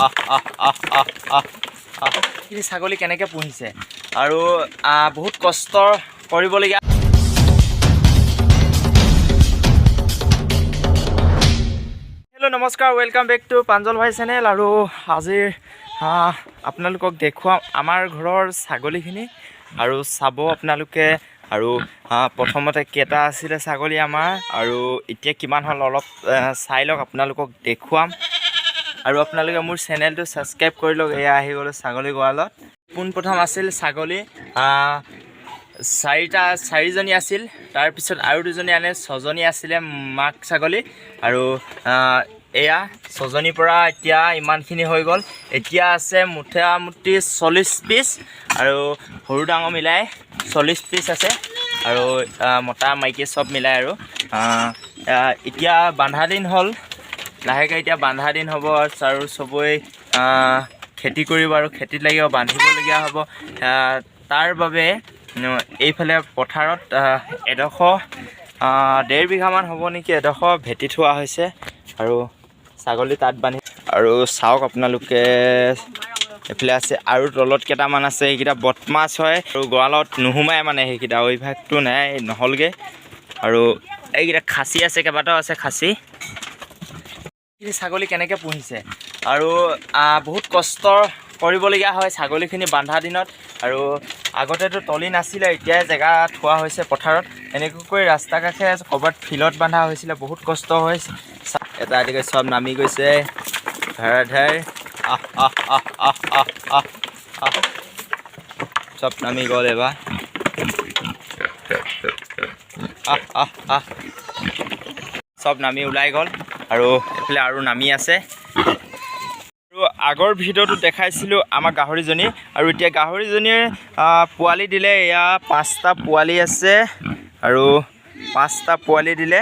আহ আহ আহ আহ আহ আহ। এইখিনি ছাগলী কেনেকৈ পুহিছে আৰু বহুত কষ্ট কৰিবলগীয়া। হেল্ল', নমস্কাৰ, welcome back to Pranjal ভাই চেনেল। আৰু আজিৰ আপোনালোকক দেখুৱাম আমাৰ ঘৰৰ ছাগলীখিনি আৰু চাব আপোনালোকে। আৰু প্ৰথমতে কেইটা আছিলে ছাগলী আমাৰ আৰু এতিয়া কিমান হ'ল, অলপ চাই লওক, আপোনালোকক দেখুৱাম। আৰু আপোনালোকে মোৰ চেনেলটো ছাবস্ক্ৰাইব কৰি লওক। এয়া আহি গ'লোঁ ছাগলী গঁৰালত। পোনপ্ৰথম আছিল ছাগলী চাৰিটা, চাৰিজনী আছিল। তাৰপিছত আৰু দুজনী আনে, ছজনী আছিলে মাক ছাগলী। আৰু এয়া ছজনীৰ পৰা এতিয়া ইমানখিনি হৈ গ'ল। এতিয়া আছে মুঠামুঠি 40 পিচ আৰু সৰু ডাঙৰ মিলাই 40 পিচ আছে আৰু মতা মাইকী চব মিলাই। আৰু এতিয়া বান্ধা দিন হ'ল, লাহেকৈ এতিয়া বান্ধা দিন হ'ব আৰু চবই খেতি কৰিব আৰু খেতিত লাগিব, বান্ধিবলগীয়া হ'ব। তাৰ বাবে এইফালে পথাৰত এডোখৰ 1.5 বিঘামান হ'ব নেকি, এডোখৰ ভেটি থোৱা হৈছে আৰু ছাগলী তাত বান্ধি। আৰু চাওক আপোনালোকে, এইফালে আছে আৰু তলত কেইটামান আছে। সেইকেইটা বদমাছ হয় আৰু গঁৰালত নোসোমাই, মানে সেইকেইটা অভ্যাসটো নাই নহ'লগৈ। আৰু এইকেইটা খাচী আছে, কেইবাটাও আছে খাচী। এইখিনি ছাগলী কেনেকৈ পুহিছে আৰু বহুত কষ্ট কৰিবলগীয়া হয় ছাগলীখিনি বান্ধা দিনত। আৰু আগতেতো তলি নাছিলে, এতিয়াই জেগা থোৱা হৈছে পথাৰত। এনেকুৱাকৈ ৰাস্তা কাষে ক'ৰবাত ফিল্ডত বান্ধা হৈছিলে, বহুত কষ্ট হয়। এটা এটাকৈ চব নামি গৈছে, ধেৰ ধেৰ, আহ আহ আহ আহ আহ আহ আহ, চব নামি গ'ল এবাৰ। আহ আহ আহ, চব নামি ওলাই গ'ল। আৰু এইফালে আৰু নামি আছে। আৰু আগৰ ভিডিঅ'টোত দেখাইছিলোঁ আমাৰ গাহৰিজনী আৰু এতিয়া গাহৰিজনীয়ে পোৱালি দিলে। এয়া পাঁচটা পোৱালি আছে আৰু পাঁচটা পোৱালি দিলে।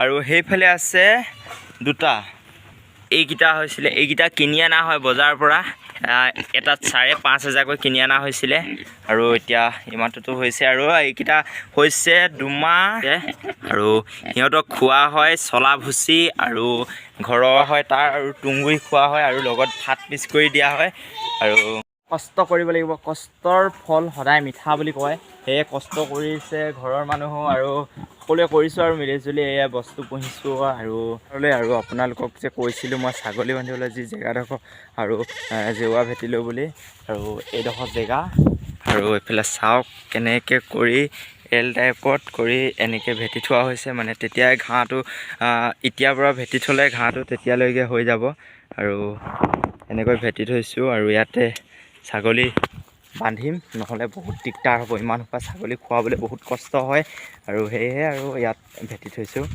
আৰু সেইফালে আছে দুটা। এইকেইটা হৈছিলে, এইকেইটা কিনি অনা হয় বজাৰৰ পৰা। এটাত 5,500কৈ কিনি অনা হৈছিলে আৰু এতিয়া ইমানটোতো হৈছে। আৰু এইকেইটা হৈছে 2 মাহ আৰু সিহঁতক খোৱা হয় চলা ভুচি আৰু ঘৰৰ হয় তাৰ আৰু তুঁহগুৰি খোৱা হয় আৰু লগত ভাত মিক্স কৰি দিয়া হয়। আৰু কষ্ট কৰিব লাগিব, কষ্টৰ ফল সদায় মিঠা বুলি কয়। সেয়ে কষ্ট কৰিছে ঘৰৰ মানুহো আৰু সকলোৱে কৰিছোঁ আৰু মিলি জুলি এয়া বস্তু পুহিছোঁ। আৰু আৰু আপোনালোকক যে কৈছিলোঁ মই ছাগলী বান্ধিবলৈ যি জেগাডোখৰ আৰু জেওৰা ভেটিলোঁ বুলি, আৰু এইডোখৰ জেগা। আৰু এইফালে চাওক, কেনেকৈ কৰি এল টাইপত কৰি এনেকৈ ভেটি থোৱা হৈছে। মানে তেতিয়াই ঘাঁহটো, এতিয়াৰ পৰা ভেটি থ'লে ঘাঁহটো তেতিয়ালৈকে হৈ যাব আৰু এনেকৈ ভেটি থৈছোঁ। আৰু ইয়াতে ছাগলী বান্ধিম, নহ'লে বহুত দিগদাৰ হ'ব। ইমান সোপা ছাগলী খুৱাবলৈ বহুত কষ্ট হয় আৰু সেয়েহে আৰু ইয়াত ভেটি থৈছোঁ।